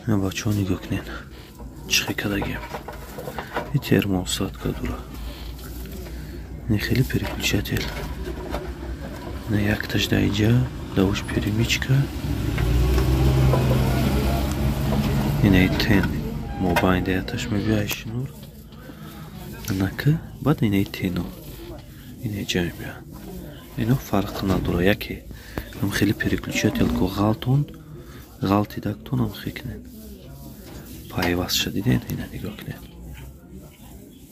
Бачаҳо, нигоҳ кунед, чӣ хел кардагиам. И термоусадка дура. Не, хеле переключатель. На якташ да иҷа, давуш перемичка. Инаи тен мобайн даяташ мебиёй шнур. Нака баъд инаи тену. Инаи ҷа мебиёяд. Ино фарқ надора, яке. Ам хеле переключатель ко ғалтон, ғалтидактон ам хекнед. Пайваст ша дидед, ина нигоҳ кунед.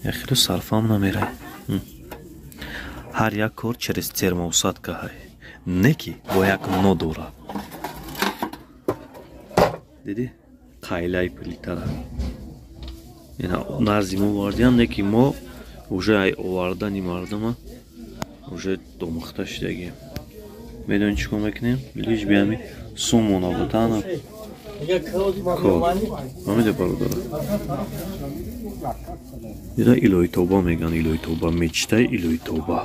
Як хело сарфам намерай. Ҳар як кор через термоусадка ҳай. Не ки бо як но дора. Дидӣ? Қайлаи плитара. Ина назди мо овардиам, не ки мо уже ай овардани мардума уже домухта шудагием. Медонӣ чӣ кор мекунем? Лиш биами сумона бутана. Кор. Фаҳмиде, бародара? Ина илоҳи тоба меган, илоҳи тоба, мечтаи илоҳи тоба.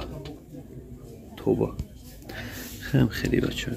Тоба. Хем хеле бача.